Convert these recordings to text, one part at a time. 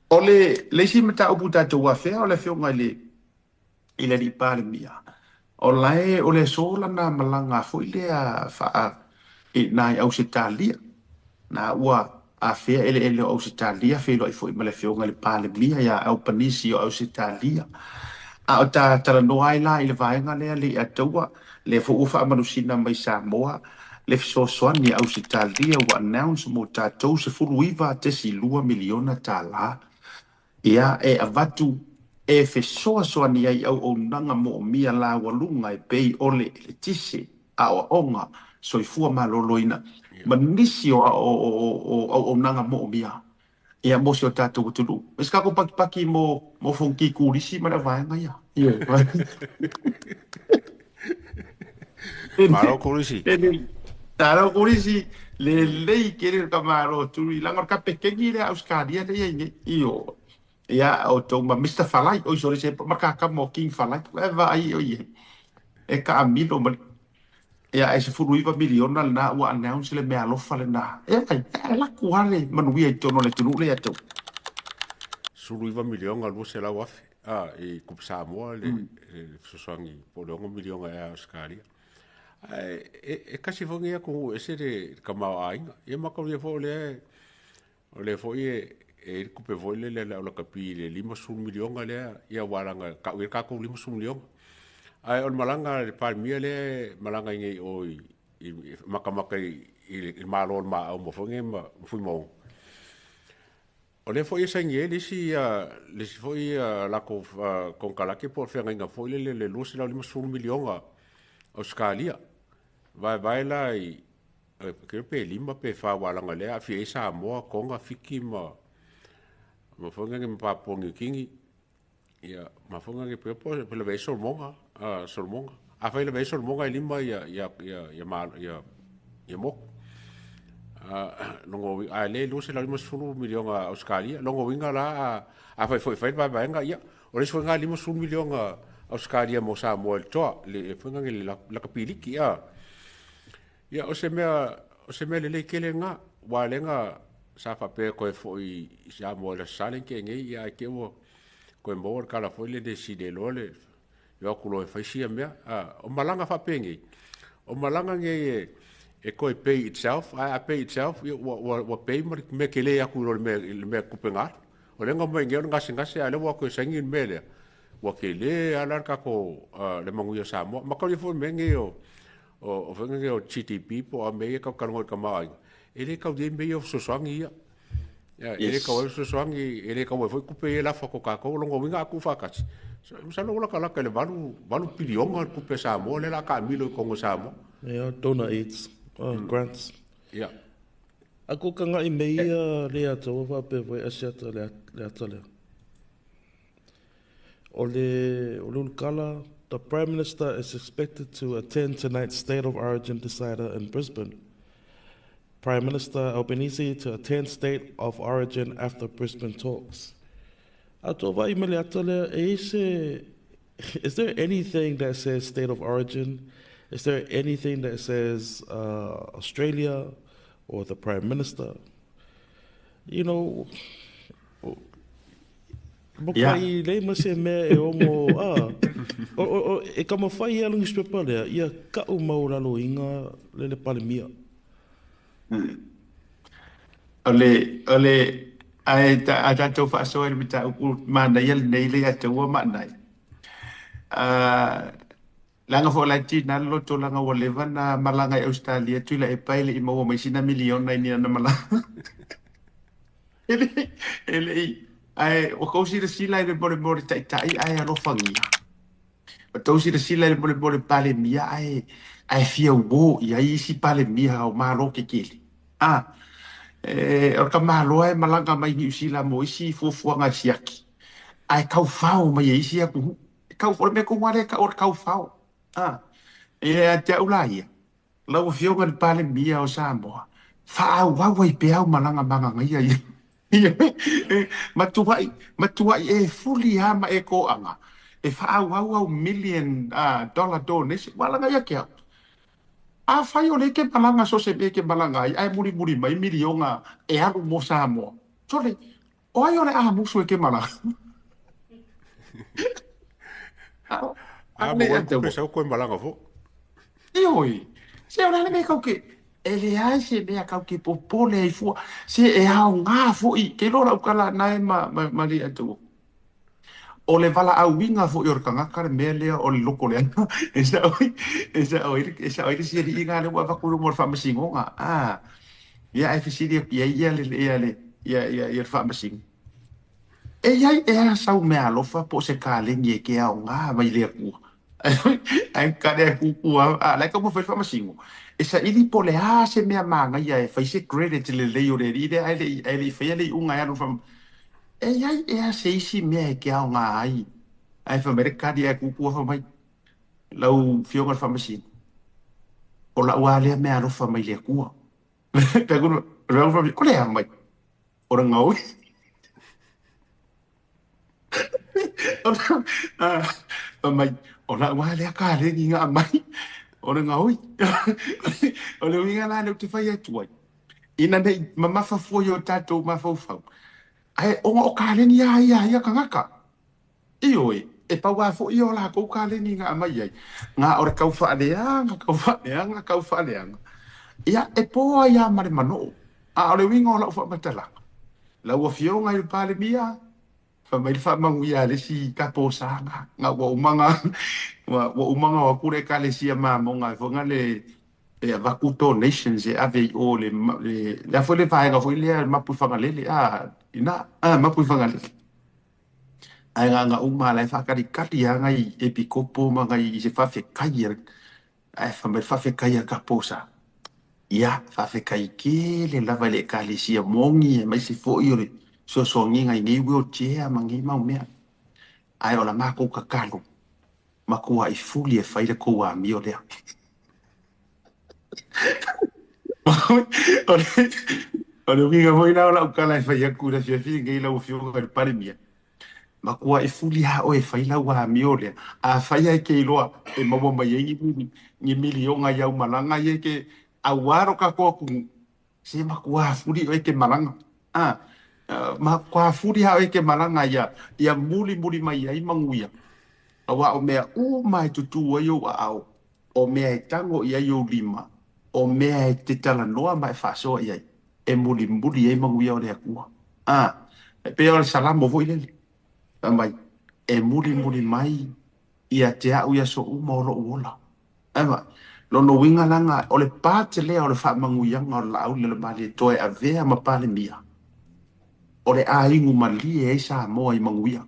O le isi mataupu tatou afea o le afioga i le alii Palemia, o lae o le aso lana malaga foi lea faa i nai Ausetalia na ua afea eleele o Ausetalia, feiloai foi ma le afioga i le Palemia ia Albanese o Ausetalia. A o ta talanoa ai la i le vaega lea le i ataua, lea foi ua faamalusina mai Samoa le fesoasoani a Ausetalia ua announce mo tatou $19.2 miliona ia e avatu e fesoasoani ai auaunaga moomia laualuga e pei o le eletise, aoaoga, soifua maloloina ma nisi o auaunaga moomia ia mo si o tatou atunuu. E se kako pakipaki mo fonoti kulisi ma le vaega ia. Ioe. Malo kolisi. Talo kulisi lelei kere ka malo tui langa ka pekengi le Australia le ia nei. Io. Ia o tau ma Mr. Falai oi sorry se makaka mo King Falai. E va ai o ia. E ka amilo ma ia e 19 miliona lena ua announce le mea alofa lena. E ai, e laku ale manuia i tonu le tunu le atu. 19,200,000 a i kupe Samoa le fesoasoani po o le 6 miliona ea Ausetalia. Ae e kasi foi ia ku ese le tamaoaiga. Ia mataulia foi o lea o lea foi e i kupe foi lele le o la kapi le 50 miliona lea ia walaga ka ui ka ko 50 miliona. Ae o le malaga le Palemia lea malaga i nei o i makamaka i le malo o le maau ma foi ma Fuimaono. O lea foi e saini ai le isi foi lako konekarate po o le feagaiga foi lele le 250 miliona Ausetalia. Vaevae la i ke pe 5 pe 4 walaga lea aafia ai Samoa, Toga, Fiti ma foi ma Papua Niu Kini. Ia ma foi nge pe po pe lave Solomona, Solomona. Afai lave Solomona e 5 ia ia ia ia ma ia ia moku. Longo a le 250 miliona Australia. Longo winga la a fai foi fai vaevaega ia. O le isi foi nga 50 miliona Australia mo Samoa i le toa le foi nga le la kapiliki ia. Ia o se mea lelei tele nga ua lenga sa faapea koe foi i Samoa i le sale ke nei ia ai ke ua koe maua le kala foi le le sile loa le yo aku loa e fai sia mea. O malaga faapenei o malaga nei e koe pay itself a pay itself ia ua pay ma le mea kele aku i lo le mea kupe ngā o lenga mai ngeo ngase ngase a le ua koe saini le mea lea ua kele ala le kako le manuia Samoa ma kauli foi mea nei o fai nei o GDP po a mea ia kau kalongo i ka maoaiga e le kau mea ia o fesoasoani ia. Ia, e le kau ai fesoasoani, e le kau ai foi kupe ia lafa ko kākou longo winga aku whakati. So, masalo ula kalaka le 8, 8 piliona le kupe Samoa le la ka milo i Kongo Samoa. Yeah, donor aids, grants. Ia. A ko ka ngai me ia le ata ua faapea foi asiata le ata lea. O le ulukala, the Prime Minister is expected to attend tonight's State of Origin decider in Brisbane. Prime Minister Albanese to attend State of Origin after Brisbane talks. A to vai me le ata lea, e ise, is there anything that says State of Origin? Is there anything that says Australia or the Prime Minister? Mo kai le ma se mea e omo a o e ka mawhai ia lungi spepa lea ia kau mau lalo inga le Palemia. O le ai ta a tatou faasoa i le mataupu manaia lenei le ia taua maanai. Leaga foi la tina le loto langa ua leva na malaga i Australia tui la e pai le i maua mai sina miliona i ni ana malaga. E le ai o kou silasila i le molemole taitai ae alofagia. O tou silasila i le molemole Palemia ae fia uō i ai isi Palemia o Malo kekele. E, o ka malo e malaga mai Niu Sila mo isi fuafuaga e siaki. Ae kaufao mai e isi atunuu. E kau, o le mea tonu lava lea e tau o le kaufao. E ia te au la ia, lau afioga i le Palemia o Samoa, faaauau ai pea au malaga magagaia ia. Matuai, matuai e fuli lava ma e toaga, e faaauau au million dollar donation. Ua laga ia ke au. Afai o le ke malaga so se mea ke malaga ai, ae mulimuli mai miliona e alu mo Samoa. Sole, O ai o le a musu e ke malaga? A mo wai kupe sau koe malaga fo. E oi, se o le a le mea kau ke, e leai se mea kau ke popole ai fua, se e aoga foi, ke iloa lau tala na e ma, ma, ma le atu. O le valaauina foi o le tagata le mea lea o le loko leaga, e sao ai, e sao ai, e sao ai le sialiiga lea ua avatu i luma o le faamasinoga. A, ia ae fesili atu i ai ia le, ia le, ia, ia, ia le faamasino. E i ai ea sau meaalofa po o se kaleni e ke aoga mai le Atua? Ae kale a kūkū a, a la e taumafai le faamasino. E saili po o le a se mea manaia e fai se credit lelei o le alii lea ae le i, ae le i faia le iuga e alu i E i ai ea se isi mea e ke aoga ai? Ae fai mai le kali ae kūkū fai mai, Lau Afioga i le Faamasino, o lau lava lea meaalofa mai le Atua. O le a mai? O le gaoi. Fai mai, o lau lava lea kaleni na aumai, o le gaoi. O le uiga la lea ou te fai atu ai, ina ne i mamafa fua i o tatou mafaufau, ae ona o kaleni lava ia a ia tagata. Ioe, e pau lava foi ia o latou kaleni na aumai ai, na o le tau faaleaga, tau faaleaga, tau faaleaga. Ia, e po ai lava ma le manoo. A o le uiga o lau faamatalaga, lau Afioga i le Palemia, fai mai le faamanuia a le isi taposaga, na ua uma ona ua uma ona o atu le Ekalesia Mamoga e foi na le e avatu donations e ave i o le le a foi le vaega foi lea mapu i Fagalele a ina a mapu i Fagalele. Ae na ona uma la e faatalikali lava nai epikopo ma nai i se faafetai a Ae fai mai le faafetai a Kaposa, Ia, faafetai tele lava i le Ekalesia moni aemaise foi o le fesoasoaniga i nei wheelchair ma nei mau mea. Ae o la matou tatalo, matuai fuli e fai le tou amio lea. O le uiga foi la o lau tala e fai atu i le afiafi lenei lau Afioga i le Palemia, Matua e fuli lava oe e fai lau amio lea. Afai lava e te iloa e maua mai ai ni miliona i au malaga ia e te aua lo tatou atunuu, se matua fuli oe e te malaga. A, matua fuli lava oe e te malaga ia, ia mulimuli mai ai manuia. Aua o mea uma e tutū ai ou aao, o mea e tago i ai ou lima, o mea e te talanoa ma e faasoa i ai, e mulimuli ai manuia o le Atua. A, e pei o le Salamo foi lele, fai mai, e mulimuli mai ia te au i aso uma o loʻu ola. Ae ma, lona uiga laga, o le part lea o le faamanuiaga o le Laauli o le Malietoa e avea ma Palemia, o le a inu malie ai Samoa i manuia.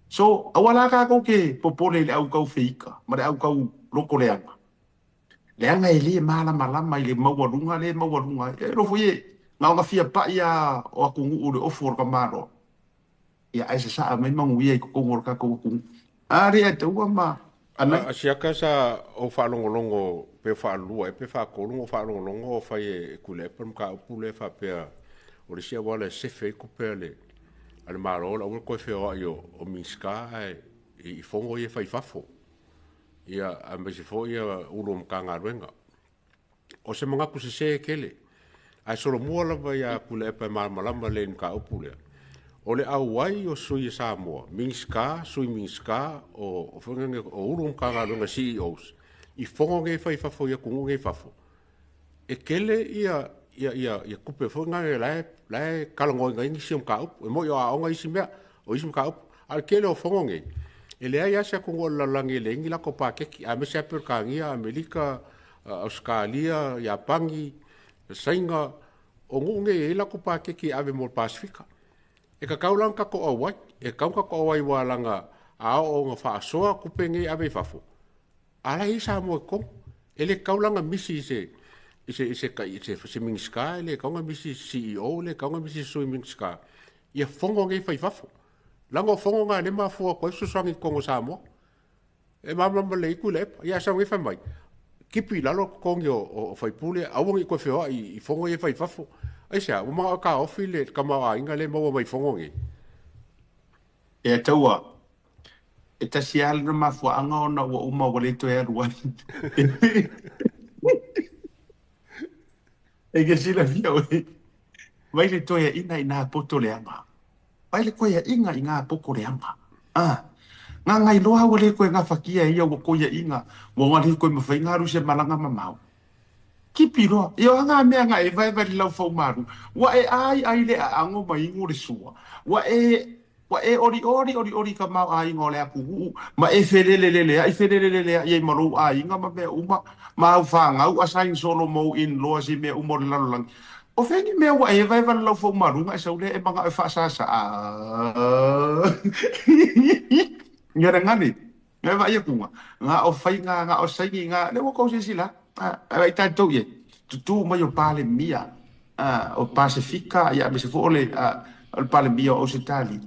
So, aua la tatou te popole i le au tau feika ma le au tau loto leaga. Leaga e le malamalama i le maualuga le maualuga ai. E nofo ia, na ona fia pai lava o atunuu i le ofu o le tamaloa, ia ae sasaa mai manuia i totonu o le tatou atunuu. A le ataua ma anai. A siaka sa ou faalogologo pe faalua ea pe faatolu ona ou faalogologo o fai e Tuilaepa le mataupu lea faapea o le isi auala e sefe ai tupe a le a le Malo o le aua le toe feoai o Minisita ae i fono ia e fai i fafo. Ia, aemaise foi ia Ulu o Matagaluega. O se manatu sese tele, ae solomua lava ia Tuilaepa e malamalama lelei i le mataupu lea. O le auai o sui o Samoa, Minisita, Sui Minisita, o, o, o Ulu o Matagaluega, CEOs, i fono nei e fai i fafo i atunuu nei i fafo, e tele ia ia ia ia tupe foi na la e la e talanoaina ai nisi o mataupu. E moni o aoga isi mea, o isi mataupu, a o le tele o fono nei, e leai lava se atunuu o le lalolagi e leai ni latou paketi, aemaise lava Peretania, Amerika, Ausetalia, Iapani, Saina, o nuu nei e i ai latou paketi e ave mo le Pasefika. E tatau la ona tatou auai, e tatau ona tatou auai aua leaga a oo ina faasoa tupe nei e ave i fafo, A la e i ai Samoa i totonu. E le tatau la ona misi i se i se i se i se, se Minisita, e le tatau ona misi i se CEO, e le tatau ona misi i se Sui Minisita ia fono nei fai fafo. Leaga o fono na lea e mafua atu ai fesoasoani i totonu o Samoa. E malamalama lelei ai Tuilaepa. Ia ae sau nei fai mai, tipi i lalo totogi o faipule, aua ne i toe feoai i fono ia e fai i fafo. Aisea? Ua manao e taofi le tamaoaiga lea e maua mai i fono nei. E taua, e tasi lava lona mafuaaga ona ua uma ua le toe alu ai. E ke silafia oe, mai le toeaina i nā poto leaga. Vaai le koeaiga i ngā pokoleaga. Ā, ngā ngailoa ua le koe gafatia e ia ua koiaiga, ua nga le koe mafai ga alu se malaga mamao. Kipi loa, ia o a ngā mea nga e vaevae le laufau malu, ua e ai ai le aago ma igu le sua, ua e ua e olioli olioli i ka maoaiga o le atunuu, ma e feleleleleai feleleleleai ai ma lou aiga ma mea uma, ma au fanau assign solo mou in loa si mea uma o le lalolagi. O fea ni mea ua e vaevae le laufau malu ga e sau lea e magao e faasasaa. Ia le gane. Ngai vaai atu nga, nga o faiga, nga o saini, nga, lea ua tou silasila, a, a vaai tatou i ai, tutū mai o Palemia, a, o Pasefika, ia aemaise foi o le, a, o le Palemia o Ausetalia.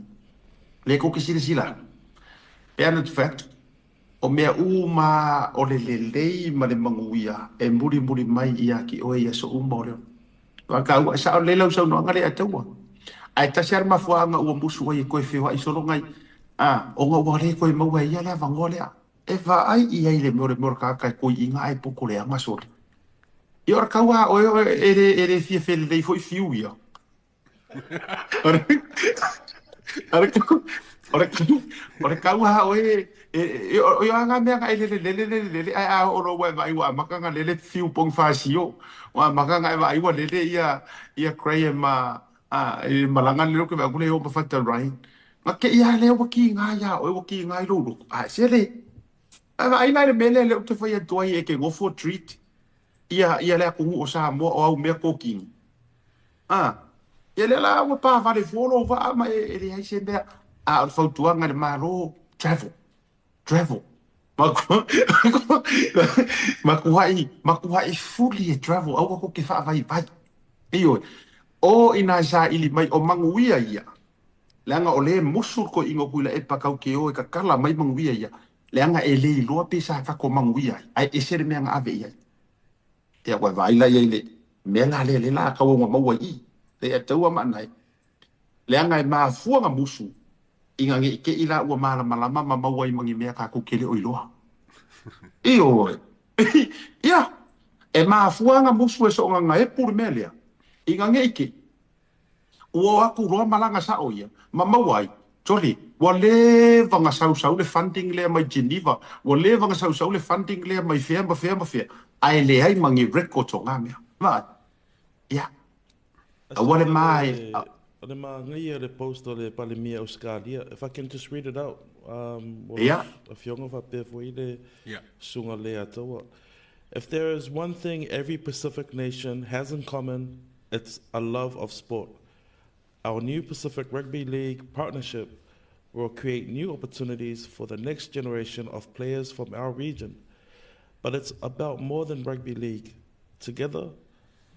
Lea tou te silasila, pe ana te fai atu, o mea uma o le lelei ma le manuia e mulimuli mai ia te oe i aso uma o le ola. Faataua, e sao lelei lau saunoaga lea Ataua. Ae tasi lava le mafuaaga ua musu ai e toe feoai solo nai, a, ona ua le toe maua e ia le avanoa lea. E vaai i ai le mea o le mea o le tagata e toiina ae poto leaga sole. Ia o le tau a oe e le, e le fia felelei foi fiu ia. O le tau a oe e o a ngā mea nga e lele lele lele lele ae a oo loa ua e vaai ua amata ona lele fiu Ponifasio, ua amata ona e vaai ua lele ia ia Graham a i le malaga lele ou te vaai atu lea e o ma Fata Ryan. Na te i a lea ua kiga iā oe ua kiga i lou loto. Ae se le. Ae vaai la i le mea lea lea ou te fai atu ai e te nofo treat ia ia le atunuu o Samoa o au mea kokini. A, ia lea la ua pāvale fua lou vaa ma e, e leai se mea. A o le fautuaga i le Malo, travel, travel. Matuai, matuai fuli e travel, aua tou te faavaivai. Ioe, o ina e saili mai o manuia ia, leaga o lea e musu le toeaina o Tuilaepa tatou te o e tatala mai manuia ia, leaga e le iloa pe sa tatou manuia ai, ae ese le mea na ave i ai. Ia ua vaai la i ai le mea la lea lea la tau ona maua i i le ataua ma anai leaga e mafua na musu ina ne i te i la ua malamalama ma maua ai ma ni mea tatou te le o iloa. Ioe. Ia, e mafua na musu e soona gaepu le mea lea ina ne i te i. Ua o atu loa malaga sao ia, ma maua ai, sole, ua leva ona sausau le funding lea mai Geneva, ua leva ona sausau le funding lea mai fea ma fea ma fea, ae leai ma ni records o ngā mea. Vaai. Ia. Aua le ma e. O le māngaia le post o le Palemia Ausetalia, if I can just read it out, o le Afioga faapea foi le Susuga Leiataua. If there is one thing every Pacific nation has in common, it's a love of sport. Our new Pacific Rugby League partnership will create new opportunities for the next generation of players from our region. But it's about more than rugby league. Together,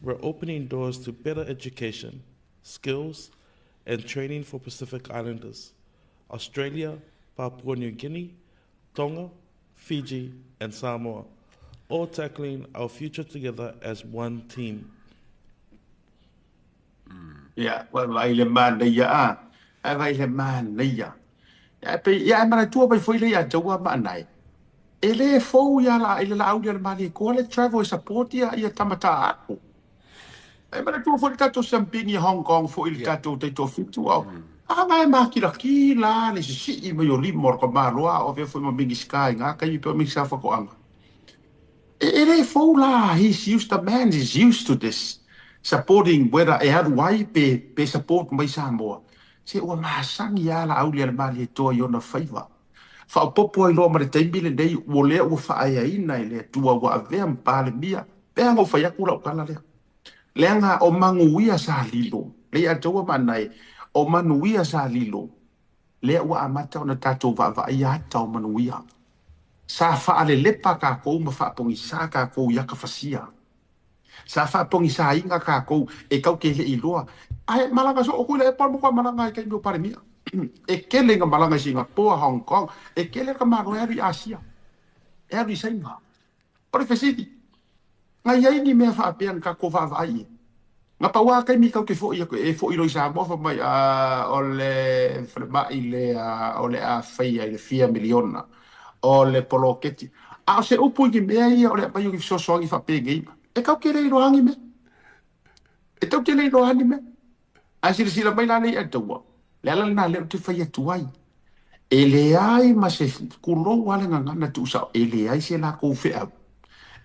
we're opening doors to better education, skills, and training for Pacific Islanders. Australia, Papua New Guinea, Tonga, Fiji, and Samoa, all tackling our future together as one team. Ia, ua vaai le manaia a, ae vaai le manaia. Ia, e pei, ia, e manatua mai foi le ia taua ma anae. E le fou ia la, i le laauli a le Malietoa le travel e support ia, ia tama taato. E manatua foi le tatou siampini i Hong Kong foi i le tatou taitoafitu ao. A nga e makilaki la le sisii mai o lima o le tamaloa a o avea foi ma Minisita i nga taimi pei o Minisita o Faatoaga. E, e le fou la, he's used, the man is used to this supporting whether e alu ai pe, pe support mai Samoa. Se ua masani a Laauli a le Malietoa i ona faiva. Faaopoopo ai loa ma le taimi lenei ua lea ua faaeaina e le Atua ua avea ma Palemia, pea ona ou fai atu lau tala lea. Leaga o manuia sa lilo, lea ia taua maanae, o manuia sa lilo, lea ua amata ona tatou vaavaaia ata o manuia. Sa faalelepa tatou ma faapogisā tatou i ata fasia. Sa faapogisaina tatou e tau te le iloa. Ae malaga soo koe le Apple mo koa malaga i taimi o Palemia. E tele ina malaga i Singapore, Hong Kong, e tele ka malo e alu i Asia, e alu i Saina. O le fesili, na i ai ni mea faapea na tatou vaavaai i ai? Na pau lava taimi tatou te foi atu, e foi loa i Samoa fai mai, a, o le falemai lea o le a faia i le fia miliona, o le poloketi. A o se upu i ni mea ia o le aumai o ni fesoasoani faapenei, e tatou te le iloa ni mea. E tatou te le iloa ni mea. Ae silasila mai la le ia taua. Le ala lena lea ou te fai atu ai, e leai ma se kulou lava le gagana tuusao, e leai se lakou feau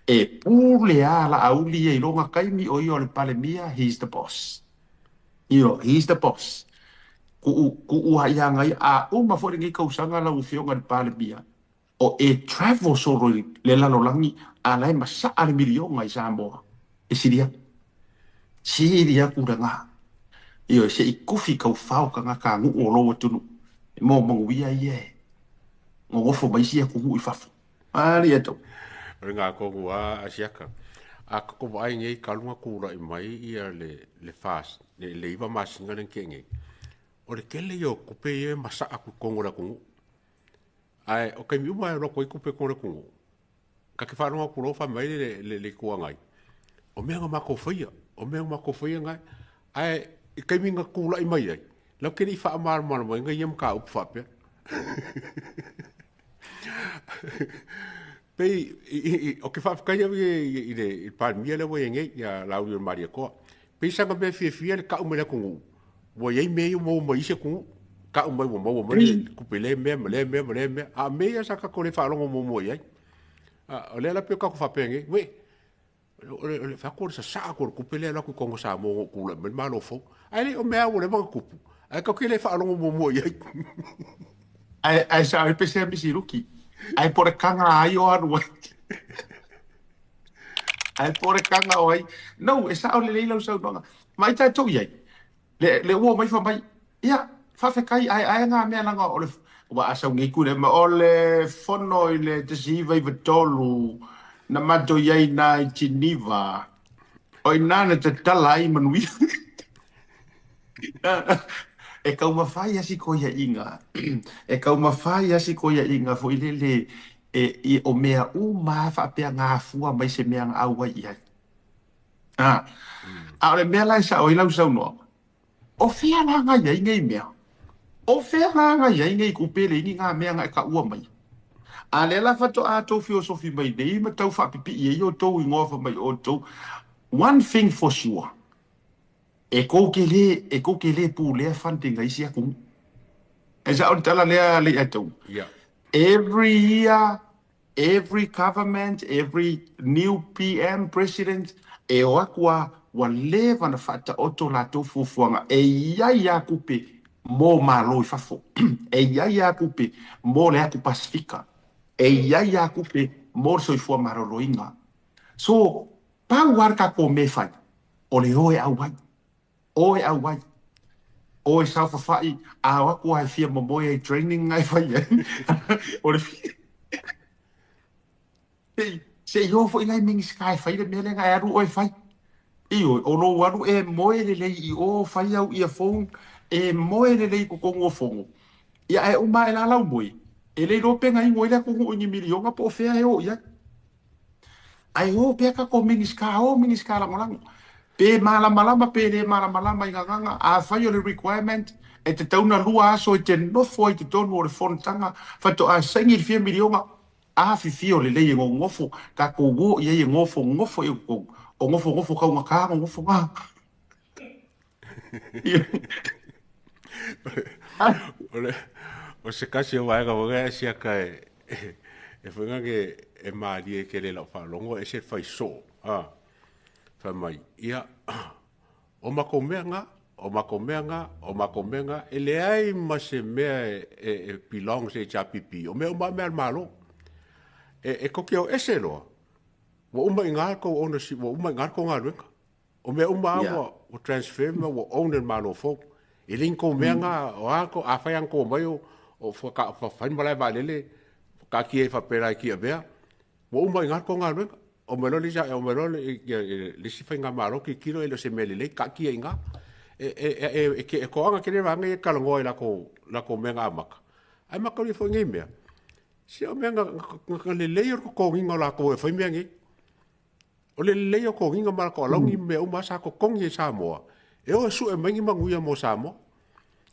e pule a Laauli ia i lona taimi o ia o le Palemia, he is the boss. Ioe, he is the boss. Kuu, kuu lava ia aga ia. A uma foi lenei tausaga lau Afioga i le Palemia, o e travel solo i le lalolagi a la e masaa le miliona i Samoa, e sili atu. Sili atu lena. Ioe, se i tufi taufao tagata nuu o lou atunuu mo manuia ia e nonofo ma isi atunuu i fafo. Alii e tau. O le gatonu a Asiata. A tatou vaai nei talu ona tulai mai ia le le FAS le le 9 masina lea na tea nei, o le tele ia o tupe ia e masaa atu i totonu o le atunuu. Ae o taimi uma e alu atu ai tupe i totonu o le atunuu, ta te faalogo atu loa fai mai le le le Itu Agai, o mea na matou faia, o mea na matou faia na. Ae i taimi na tulai mai ai, latou te le i faamalamalamaina ia mataupu faapea. Pei ou te faafetai au i le Palemia lea ua i ai nei, ia Laaulialemalietoa. Pei sana mea fiafia le tau mai le atunuu, ua i ai mea ia ua maua mai isi atunuu. Tau mai ua maua mai le tupe lea mea ma lea mea ma lea mea. A o mea ia sa tatou le faalogo muamua i ai. O lea la pei o tatou faapea nei, uei, o le fai atu o le sasaa atu o le tupe lea e alu atu i totonu o Samoa ina ua tulai mai le Malo fou. Ae le o mea ua leva ona tupu, ae tatou te le faalogo muamua i ai. Ae sao ai pese a Misi Luki. Ae po o le kaga a ai o alu ai. Ae po o le kaga o ai. No, e sao lelei lau saunoaga. Ma ai tatou i ai. Le, le ua mai fai mai, ia, faafetai, ae ae ngā mea leaga o le, ua a sau nei tui ma o le fono i le 1993 na matou i ai i na i Geneva, o i ina na tatala ai manuia. E taumafai lava si toeaiina, e taumafai lava si toeaiina foi lele e, i, o mea uma lava faapea na afua mai se mea na auai i ai. A, a o le mea la e sao ai lau saunoaga, o fea la na i ai nei mea? O fea la na i ai nei tupe le ni ngā mea na e taua mai? A lea la faatoa tou feosofi mai nei ma tau faapipii ai outou igoa fai mai outou. One thing for sure, e kou te le, e kou te le pulea funding a isi atunuu. E sao le tala lea Lei'atou. Every year, every government, every new PM, president, e o atu lava ua leva ona faataoto latou fuafuaga e i ai lava tupe mo Malo i fafo, e i ai lava tupe mo le atu Pasifika, e i ai lava tupe mo le soifua maloloina. So, pau lava le tatou mea e fai, o le o e auai. O e auai. O e saofafai, a o atu lava e fia momoe ai i training na e fai ai. O le Se i o foi la i Minisita e fai le mea lea na e alu oe e fai. Ioe, o lou alu e moe lelei i o fai au earphone, e moe lelei i totonu o fono. Ia ae uma ae la lau moe, e le iloa pe na inu ai le atunuu i ni miliona po o fea e o i ai. Ae o pea tatou Minisita, o Minisita lagolago. Pe malamalama pe le malamalama i gagana, afai o le requirement e tatau ona 2 aso e te nofo ai i totonu o le fonotaga faatoa saini le fia miliona, afifio lelei e nonofo, tatou o i ai e nofonofo i totonu, o nofonofo taugata nonofo na. O le o se tasi o vaega foi lea siaka e e foi lea e malie tele i lau faalogo e ese le fai soo a fai mai ia o matou mea na o matou mea na o matou mea na e leai ma se mea e e belongs i le HRPP o mea uma lava mea a le Malo e e tou te o ese loa ua uma i ina le tou ownership ua uma i ina le tou galuega. O mea uma lava ua, ua transfer ma ua own e le Malo fou. E le ni tou mea na, o a tou, afai lava na tou omai o, o fai le malae vaalele, taatia ai faapea la e Tiavea, ua uma i ina le tou galuega. Omai loa le isi, omai loa le isi faigamalo tilotilo e le o se mea lelei, taatia i ina. E, e, e, e, e toaga tele vaega ia e talanoa i latou, latou mea na amata. Ae mataulia foi nei mea, se o mea na, na, na lelei o le totogiina o latou e fai mea nei. O le lelei o togiga ma latou alauni ma mea uma sa totogi e Samoa e o e sue mai ni manuia mo Samoa.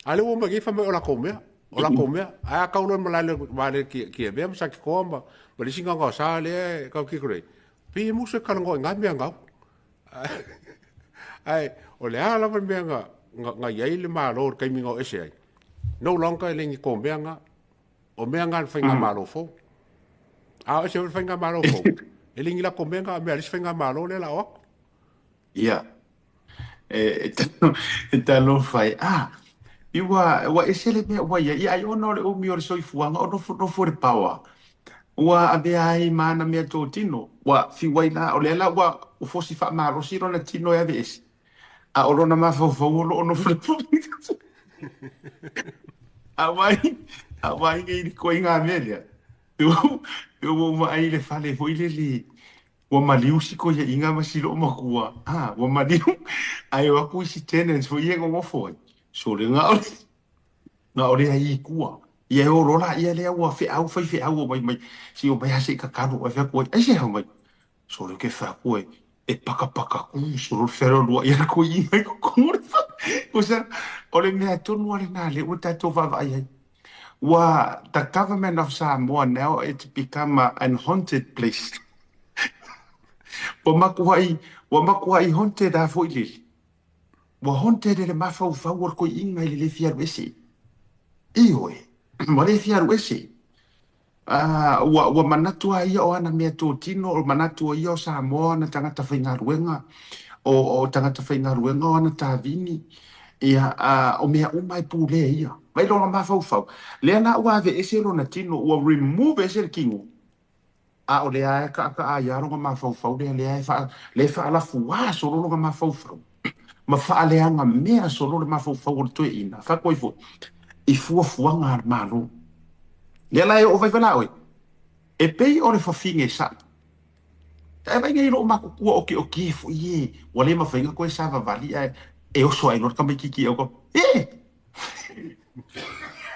A o lea ua omai nei fai mai o latou mea, o latou mea. Ae a tau loa i le malae vaalele Tiavea ma Satitoa ma le isi gaogaosa lea e tau tilotilo i ai, pei e musu e talanoa i na mea gau. Ae o le a lava le mea na i ai le Malo i le taimi na o ese ai, No longer e le ni ko mea ngā. O mea ngā le faigamalo fou. A o se le faigamalo fou. E le ni la ko mea ngā mea le faigamalo le la o aku. Ia. E, e talofa e. Ah, i ua ese le mea ua ia. Ia ai ona o le umi o le soifuaga o nofo nofo le paoa. Ua avea ai ma ana mea totino. Ua fiu ai la, o lea la ua fosi faamalosi lona tino e ave ese. A o lona mafaufau o lo o nofo le A vai, a vai nei le koe ngā mea lea. E ua ua ai le fale foi lele ua maliu si koiaʻiga ma si lo'o makua, a ua maliu, ae o aku isi tenants foi ia e gogofo ai, sole gaʻole, gaʻole ai i tua. Ia e olo laia lea ua feʻau faifeʻau o mai mai, se i omai lava se i kakalo oe. Fai atu ai, aisea omai? Sole ou te fai atu ai, e pakapaka kū solo le fealoaloaʻi a le koiaʻiga i totonu o le fale. Tusa, o le mea tonu lava lenā lea ua tatou vaavaai ai. Ua, the government of Samoa now it's become an haunted place. Ua matuai, ua matuai haunted lava foi lele. Ua haunted e le mafaufau o le toeaina i le le fia alu ese. Ioe, ua le fia alu ese. Ua, ua manatu lava ia o ana mea totino, o manatu o ia o Samoa o ana tagata faigaluega, o tagata faigaluega o ana tavini, ia, o mea uma e pulea e ia. Mai lona mafaufau, lea la ua aveese lona tino, ua remove ese le tino, a o lea lava e kaakaa ai lava lona mafaufau lea, lea e faa, lea e faalafua solo lona mafaufau, ma faaleaga mea solo le mafaufau o le toeaina, fai atu ai foi, i fuafuaga a le Malo. Lea la e oo vaivai la oe, e pei o le fafine saʻi. Ae vaai nei i lou matutua okeoke foi e, ua le mafai ona toe savavali ae e oso ae loa le tamaitiiti e auka, e!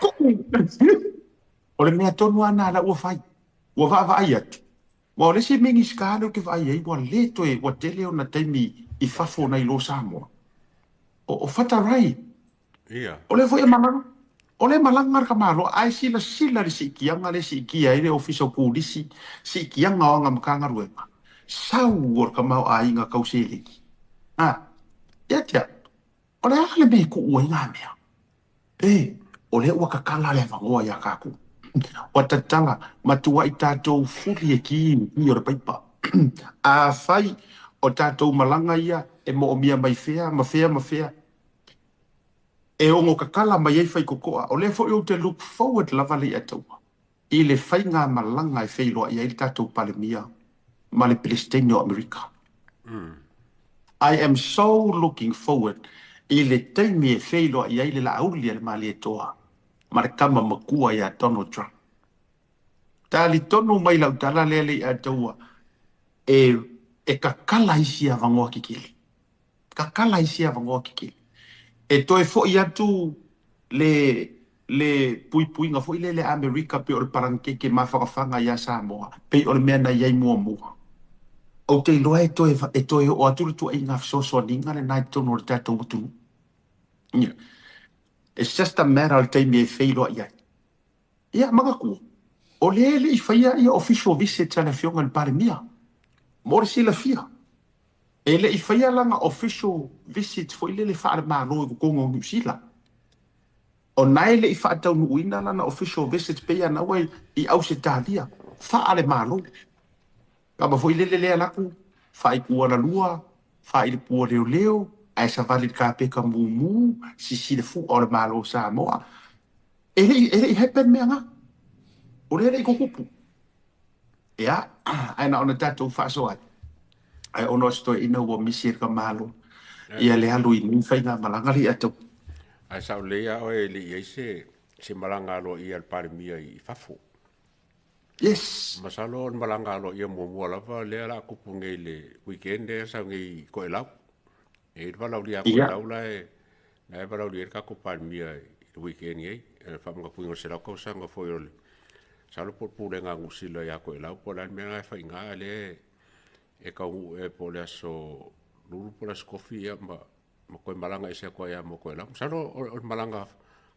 Kuu! O le mea tonu lava lena la ua fai. Ua vaavaai atu. Aua o le isi Minisita lea ou te vaai ai ua le toe, ua tele ona taimi i fafo nai lo Samoa. O Fatarai. Ia. O lea foi e malaga, o lea e malaga le tamaloa, ae silasila i le siitiaga lea e siitia ai le Ofisa o Pulisi, siitiaga o ana Matagaluega, sau o le tamaoaiga tau seleni. A, ia te au, o le a le mea e tuu ai ngā mea? E, o lea ua tatala le avanoa iā tatou. Ua tatala, matuai tatou fuli e ki i le ki o le paipa. Afai o tatou malaga ia e moomia mai fea ma fea ma fea, e ono tatala mai ai faitotoa. O lea foi ou te look forward lava Leiataua i le faigamalaga e feiloai ai le tatou Palemia ma le Pelesiteine o Amerika. I am so looking forward i le taimi e feiloai ai le Laauli a le Malietoa ma le tama matua ia Donald Trump. Talitonu mai lau tala lea Leiataua e e tatala isi avanoa kekele. Tatala isi avanoa kekele. E toe foi atu le le puipuiga foi lele a Amerika pei o le palanikeke mafanafana iā Samoa, pei o le mea na i ai muamua. Ou te iloa e toe e toe oo atu le tuuaiga fesoasoaniga lenā i totonu o le tatou atunuu. Ia. It's just a matter o le taimi e feiloai ai. Ia, manatua, o lea e le i faia ia official visits a le Afioga i le Palemia. Mo le silafia, e le i faia lana official visit foi lele faale-Malo i totonu o Niu Sila. O na e le i faataunuuina lana official visit pei ana ua i Ausetalia, faale-Malo. Kama foi lele lea alu atu, faaikualalua, faailipua leoleo, ae savali i le kapeka mumu, sisi le fu'a o le Malo o Samoa. E le i, e le i happen mea na. O lea e le i tutupu. Ia, ae na ona tatou faasoa ai. Ae ona o se toeaina ua misi e le Malo ia le alu i nei faigamalaga le ia tau. Ae sao lelei lava oe e le i i ai se, se malaga aloaia a le Palemia i fafo. Yes. Masalo o le malaga aloaia muamua lava lea o le a tupu nei i le weekend lea e sau nei i Toelau. E i ai le valaaulia a Toelau la e, la e valaaulia ai le tatou Palemia i le weekend nei, e le faamanatuina o le 100 tausaga foi o le, masalo po o le Pulega a Niu Sila ia Toelau po o le a le mea lena e fai i ina, a o lea e taunuu ea po o le aso Lulu po o le aso Tofi ia ma ma toe malaga ese atu ai lava mo Toelau. Masalo o le malaga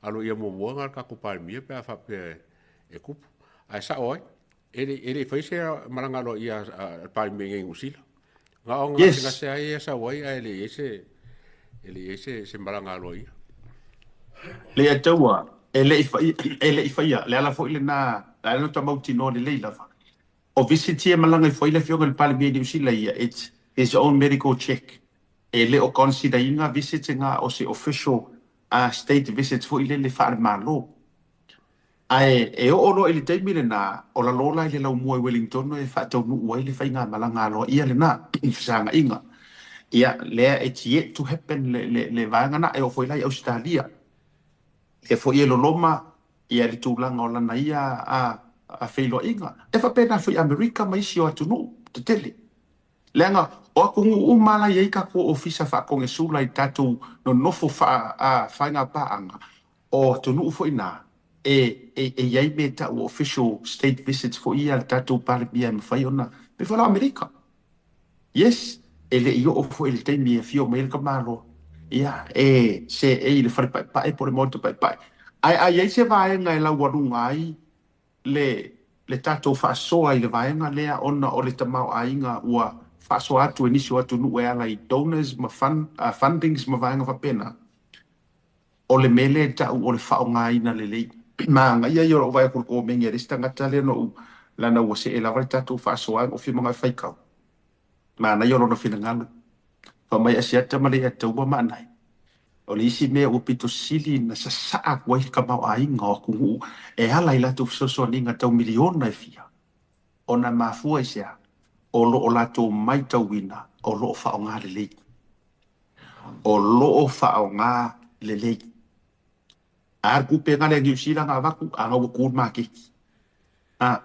aloaia muamua lena a le tatou Palemia pe a faapea e tupu. Ae sao ai, e le i fai se malaga aloaia a le Palemia i inei i Niu Sila. Na o gasegase ai ia sau ai ae le i ai se, e le i ai se malaga aloaia. Leiataua, E le i faia, e le i faia, le ala foi lena, le ala ta mautinoa lelei lava. O visit ia e malaga ifo ai le Afioga i le Palemia i Niu Sila ia, it's his own medical check. E le o consider ina visit na o se official state visit foi lele faale-Malo. Ae e oo loa i le taimi lena, o lalo la i le laumua i Wellington e faataunuu ai le faigamalaga aloaia lena i fesagaaiga. Ia, lea it's yet to happen le, le, le vaega na, e oo foi la i Ausetalia. Lea foi e loloma ia le tulaga o lana ia a, a feiloaiga. E faapena foi i Amerika ma isi o atunuu tetele. Leaga o atunuu uma la e i ai tatou ofisa faakonesula i tatou nonofo faa, a, faigapaaga, o atunuu foi na, e, e, e i ai mea e tau o official state visits foi ia a le tatou Palemia e mafai ona, pei foi la o Amerika. Yes, e le i oo foi i le taimi e afio mai ai le tamaloa, ia, e seei i le fale paepae po o le maota paepae. Ae a i ai se vaega e laualuga ai le, le tatou faasoa i le vaega lea ona o le tamaoaiga ua faasoa atu e nisi o atunuu e ala i donors ma fund, fundings ma vaega faapena, O le mea lea e tau o le faaaogaina lelei. Manaia ia o lou vaai atu i le komeni a le isi tagata lea na ou leaga ua see lava le tatou faasoa na ou fia manao e faitau. Manaia o lona finagalo. Fai mai Asiata ma Leiataua ma Anae. O le isi mea ua pito sili na sasaa atu ai le tamaoaiga o atunuu e ala i latou fesoasoaniga tau miliona e fia. Ona e mafua i se a? O lo o latou maitauina o lo o faaaoga lelei. O lo o faaaoga lelei. A le tupe na lea Niu Sila na avatu, a na ua tu le maketi. A,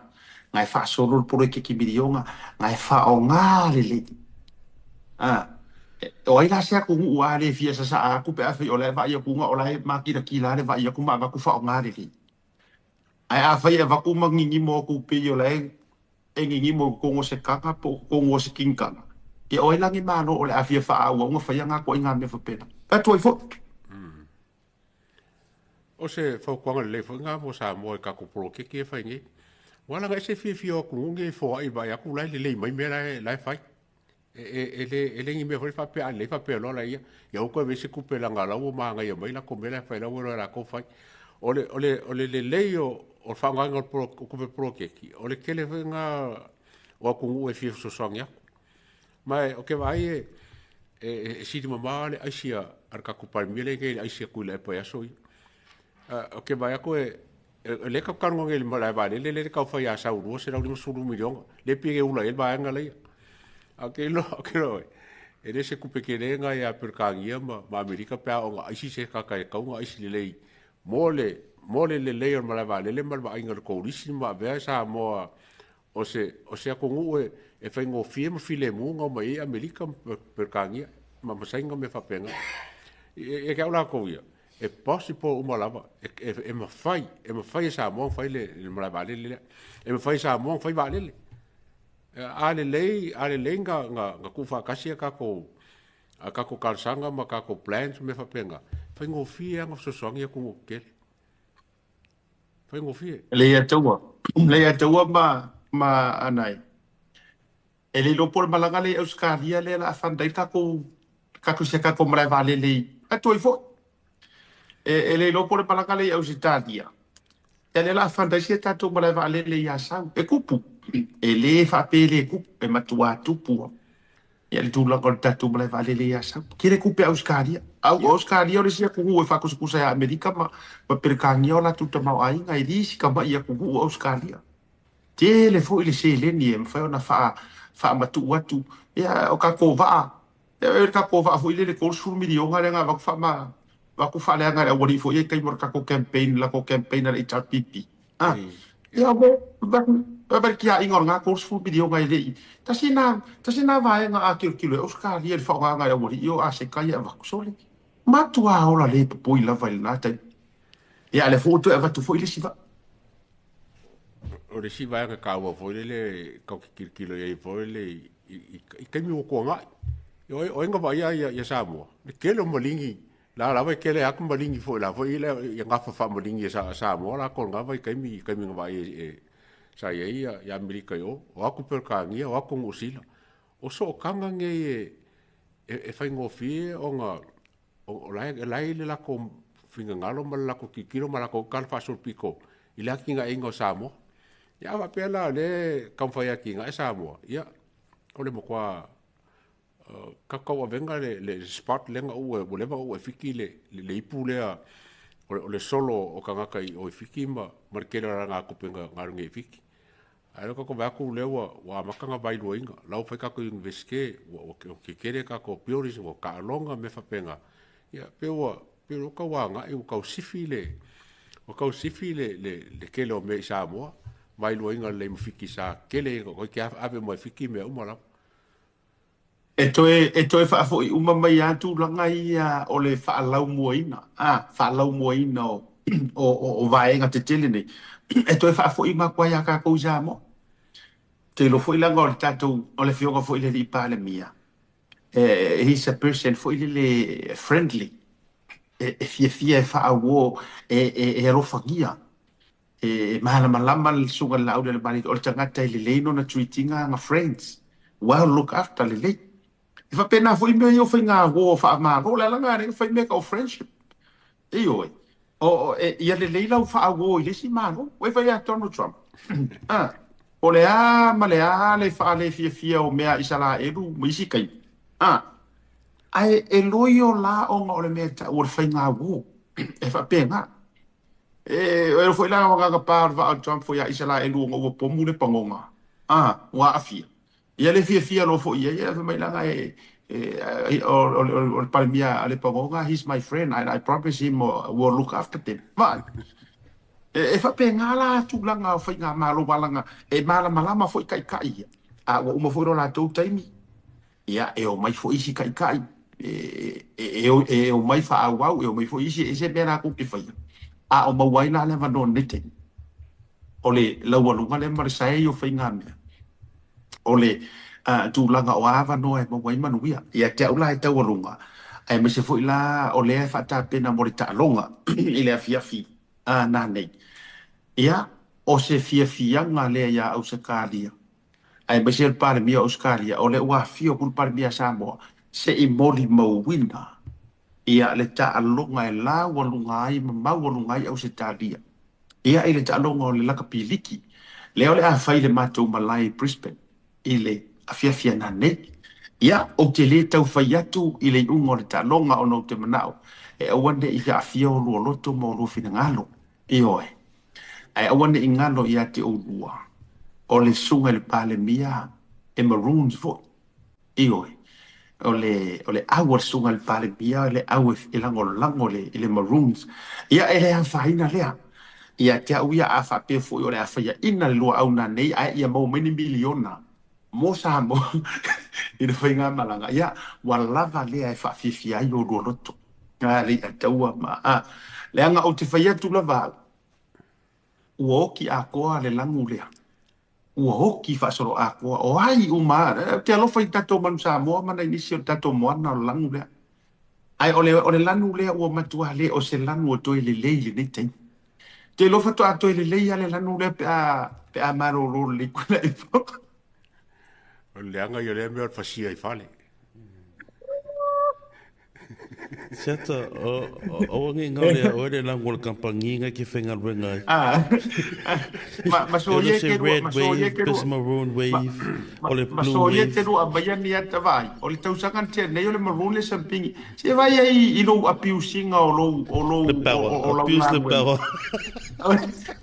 na e faasolo le poloketi miliona, na e faaaoga lelei. A, o ai la se atunuu a le fia sasaa atu pe afai o la e vaai atu na o la e makilatila le vaai atu ma avatu faaaoga lelei. Ae afai e avatu ma ninimo atu pei o la e e ninimo i totonu o se kaka po o totonu o se kinikaga, ia o ai la ni Malo o le a fia faaauau ona faia na ituaiga mea faapena. Fai atu ai foi. O se fautuaga lelei foi lena mo Samoa i tatou poloketi ia e fai nei. Ua ala ona ese fiafia o atunuu nei e foai e vaai atu la e lelei mai mea la e fai. E le ni mea foi faapea a lelei faapea loa laia, ia aua toe aveese se tupe leaga o la ua manaia mai latou mea la e fai, la ua iloa e latou fai. O le lelei o le faaaogaina o tupe poloketi, o le tele foi lena o atunuu e fia fesoasoani atu. Ma ou te vaai e sili mamao le aisi a le tatou Palemia lea e i ai nei i le aisi a Tuilaepa i aso ia. Ou te vaai atu e lea tatou talanoa nei i le malae vaalele lea e tau fai i Asau $250 miliona, lea pei e ula i ai le vaega lea. Ae ou te iloa e le se tupe tele lena ia Peretania ma Amerika pe a oo ina aisi se tagata e tatau ona aisi lelei mo le lelei o le malae vaalele ma le vaaiga o le kolisi ma avea Samoa o se atunuu e faigofie ma filemu ona omai ai Amerika ma Peretania ma Saina ma mea faapena. Ia te au latou ia, e possible uma lava, e mafai, e mafai e Samoa ona fai le malae vaalele lea. E mafai e Samoa ona fai vaalele. A lelei, a lelei na tuufaatasi a tatou talosaga ma tatou plans ma mea faapena, e faigofie lava ona fesoasoani atunuu tetele. Faigofie. Leiataua, Leiataua ma Anae. E le iloa po o le malaga lea i Ausetalia lea o le a fund ai le tatou tatou si a tatou malae vaalele i atu ai foi. E le iloa po o le malaga lea i Ausetalia ia lea o le a fund ai si a tatou malae vaalele i Asau. E tupu. E le faapea e le tupu, e matuā tupu lava. Ia le tulaga o le tatou malae vaalele i Asau. Tele tupe a Ausetalia. O Ausetalia o le isi atunuu e faatusatusa ia Amerika ma Peretania o latou tamaoaiga. E le isi tamai atunuu o Ausetalia. Tele foi le seleni e mafai ona faamatuu atu. Ia, o tatou vaa, ia le tatou vaa foi lele $30 miliona lea na avatu avatu faaleaga e le aualii foi ia i taimi o le tatou campaign, le latou campaign a le HRPP. Ah, ia mo, vaai le tiaiga o lena $30 miliona e le i, tasi lena, tasi lena vaega a tilotilo e Ausetalia i le faaaogaina e le aualii o aseta ia e avatu. Sole, matua ola le popoi lava i lena taimi. Ia, a o lea foi ua toe avatu foi le isi vaa. O le isi vaega taua foi lele tatou te tilotilo i ai foi lele i taimi ua tuanai. O ai na vaaia ia Samoa? Le tele o maligi, la lava e tele atu maligi foi la foi ia gafa faamaligi e Samoa latou i lena vaitaimi i taimi na vaai ai sa i ai ia Amerika i o, o atu Peretania, o atu Niu Sila. O sootaga nei e faigofie ona o la e i le latou finagalo ma le latou tilotilo ma latou tala faasolopito i le atinaeina o Samoa. Ia a faapea la o lea e taumafai e atinae Samoa, ia o le matua tatou tauavega le spot lea na uu ua leva ona uu e Fiti le ipu lea o le solo o tagata i o i Fiti ma le tele o alagatupe na alu nei i Fiti. Ae o lea ua tatou vaai atu lea ua amata ona vailuaina, la ua fai tatou Iunivesite, ua tetele tatou buildings, ua taaloga ma mea faapena. Ia pei ua pei ua tau agai ua tau sifi le ua tau sifi le tele o mea i Samoa, vailuaina lelei ma Fiti sa tele toeitiiti ave uma e Fiti mea uma lava. E toe faafo'i uma mai lava tulaga ia o le faalaumuaina, faalaumuaina o vaega tetele nei, e toe faafo'i uma atu ai iā tatou i Samoa. Ou te iloa foi leaga o le tatou, o le afioga foi i le alii Palemia, he's a person foi lele friendly, e fiafia e faauo, e alofagia, e malamalama le susuga i le Laaulialemalietoa, o le tagata e lelei lona treat ina aga friends, well look after lelei. E faapena foi mea ia o faigauo faamalo, o le alaga lea fai mea o friendship. Ioe, o ia lelei lau faauo i le isi malo. Ua fai ia Donald Trump. O le a ma le a le faale fiafia o mea Isaraelu ma isi taimi. Ae e loio la ona o le mea tau o le faigauo. E faapena. E foi la agaga pa o le vaa o Trump foi ia Isaraelu ona ua pomu le pagoga. Ua aafia. Ia le fiafia loa foi ia, ia fai mai laga o le Palemia a le pagoga, he's my friend and I promise him will look after them. Ma, e faapena la tulaga o faigamalo malaga e malamalama foi taitai ia. A ua uma foi lo latou taimi, ia e omai foi isi taitai, e omai faaauau, e omai foi isi e se mea latou te faia. A o maua ai la le avanoa nei taimi. O le laualuga lea ma le sae o faigamea. O le tulaga o avanoa e maua ai manuia. Ia te au la e taualuga, aemaise foi la o lea e faatapena mo le taaloga i le afiafi nanei. Ia, o se fiafiaga lea iā Ausetalia, aemaise le Palemia o Ausetalia, o lea ua afio atu le Palemia a Samoa, se i molimauina ia le taaloga e laualuga ai ma maualuga ai Ausetalia. Ia i le taaloga o le lakapi liki, lea o le a fai le matou malae i Brisbane i le afiafi nanei. Ia, ou te lē tau fai atu i le iuga o le taaloga ona ou te manao e aua ne'i aafia olua loto ma olua finagalo. Ioe. Ae aua ne'i galo ia te oulua, o le susuga i le Palemia e Maroons foi. Ioe. O le au a le susuga i le Palemia, o le au e lagolago i le Maroons. Ia, e le afaina lea. Ia te au ia a faapea foi o le a faiaina le luaau nanei ae ia maua mai ni miliona mo Samoa i le faigamalaga. Ia, ua lava lea e faafiafia ai olua loto. A le ataua ma leaga ou te fai atu lava au, ua oki atoa le lagu lea. Ua oki faasoloatoa. O ai uma, ou te alofa i tatou manu Samoa ma nai nisi o le tatou moana o le lagu lea. Ae o le lanu lea ua matua le o se lanu o toe lelei lenei taimi. Te iloa faatoa toe lelei lava le lanu lea pe a malolo lelei Tuilaepa. O le leaga ia lea mea o le fasia i fale. Siata, o ngi ngau le o le langu o le kampangi ngai ke whaingaluenga ai. Ma E so le ia se te lua, red ma so ia wave, te pes lua, maroon ma, wave, o ma, le ma blue so ia te wave. lua aumaia ni ata vaai. O le tausaga na tea nei o le maroon le sampingi. Se vai ai i lou abuse-iga o lou, o lou, Le o, power, o, o lau abuse le galuega. power.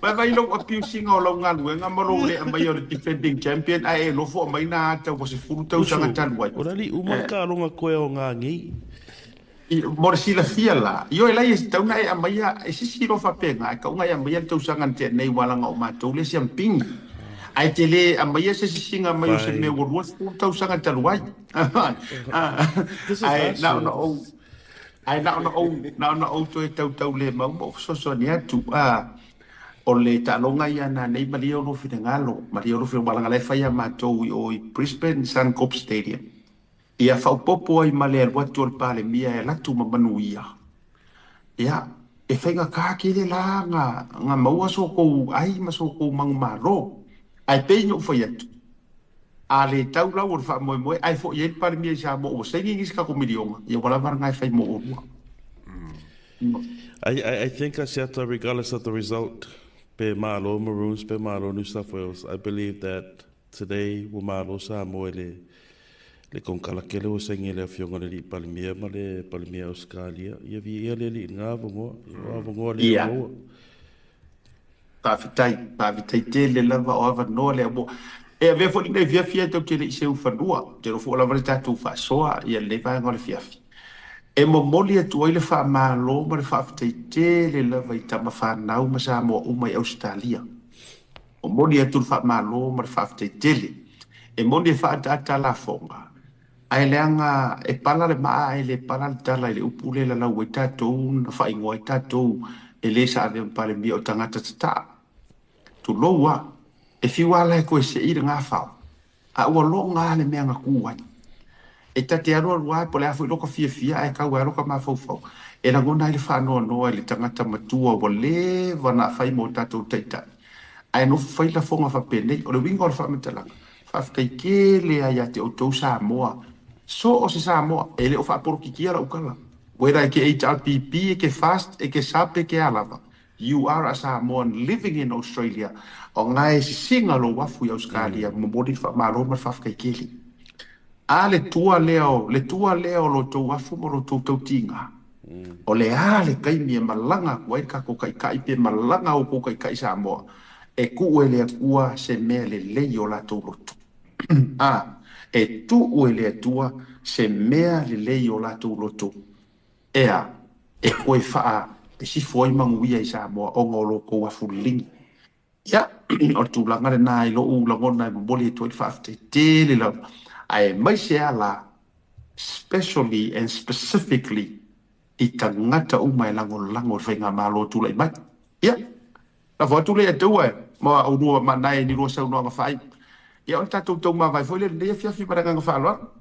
Vai vai lou abuse-iga o lau galuega ma lou le aumaia o le defending champion ae e nofo aumai na ata ua 10 tausaga Usu, talu ai. o rali uma le taaloga koe o ngā ngi. Mo le silafia la, ioe lai e tauna e aumaia, e sisi loa faapena, e kauga e aumaia le tausaga na tea nei ua laga o matou le siampigi. Ae te lē aumaia se sisiga mai o se mea Fine. ua 20 tausaga talu ai. This is Ae last na ona year. ou, ae na ona ou toe tautau le mau ma ou fesoasoani atu. O le taaloga ia nanei malie o lua finagalo, malie o lua finagalo, laga la e fai ia matou i o i Brisbane Suncorp Stadium. Ia faaopoopo ai ma le alu atu o le Palemia e alu atu ma manuia. Ia, e faigata tele la ga maua so kou ai ma so kou manumalo. Ae pei ona ou fai atu, a le tau lau o le faamoemoe, ae fo'i ai le Palemia i Samoa ua saini nisi tatou miliona, ia ua lava lena e fai mo olua. I think Asiata, regardless of the result, pe malo Maroons, pe malo New South Wales, I believe that today ua malo Samoa i le konekarate lea ua saini le afioga le alii Palemia ma le Palemia Ausetalia. Ia viia le Alii i lena avanoa, o avanoa le maua. Faafetai, faafetai tele lava o avanoa lea mo. E avea foi lenei fiafi e tatou te le i seu fanua. Ou te iloa foi ua lava le tatou faasoa i lenei vaega o le fiafi. E momoli atu ai le faamalo ma le faafetai tele lava i tama fanau ma Samoa uma i Ausetalia. Momoli atu le faamalo ma le faafetai tele. E moni e faaataata lafoga, ae leaga e pala le maa ae le pala le tala i le upu lea e lalau ai tatou na faaigoa ai tatou e le sa avea ma Palemia o tagata tataa. Tulou a, e fiu lava la e toe sei le gafao, a ua loga lava le mea na tu ai. E ta te alualu lava po o le a foi loka fiafia ae tau ai lava loka mafaufau e lagona ai le faanoanoa i le tagata matua ua leva ona fai mo tatou taitai ae nofo fai lafoga faapenei. O le uiga o le faamatalaga, faafetai tele lava ia te outou Samoa, so o se Samoa, e le o faapolokikia lau tala. Whether e ke HRPP, e ke FAST, e ke SAP, e ke a lava, you are a Samoan living in Australia, o ngae sisiga lou afu i Ausetalia, momoli le faamalo ma le faafetai tele. A le tua lea o le tua lea o lo outou afu ma lo outou tautiga, o le a le taimi e malaga atu ai le tatou taitai pe malaga outou taitai Samoa, e tuu e le Atua se mea lelei o latou loto. A, e tuu e le Atua se mea lelei o latou loto, ea, e toe faa e sifo ai manuia i Samoa ona o lo outou afu liligi. Ia, o le tulaga lena i lou lagona e momoli atu ai le faafetai tele lava, aemaise lava la, specially and specifically i tagata uma e lagolago i le faigamalo o tulai mai. Ia, lafo atu lea ia te ua e ma oulua manaia i ni lua saunoaga faaiu. Ia, o le tatou taumavae foi lea i lenei afiafi ma le agaga faaaloalo.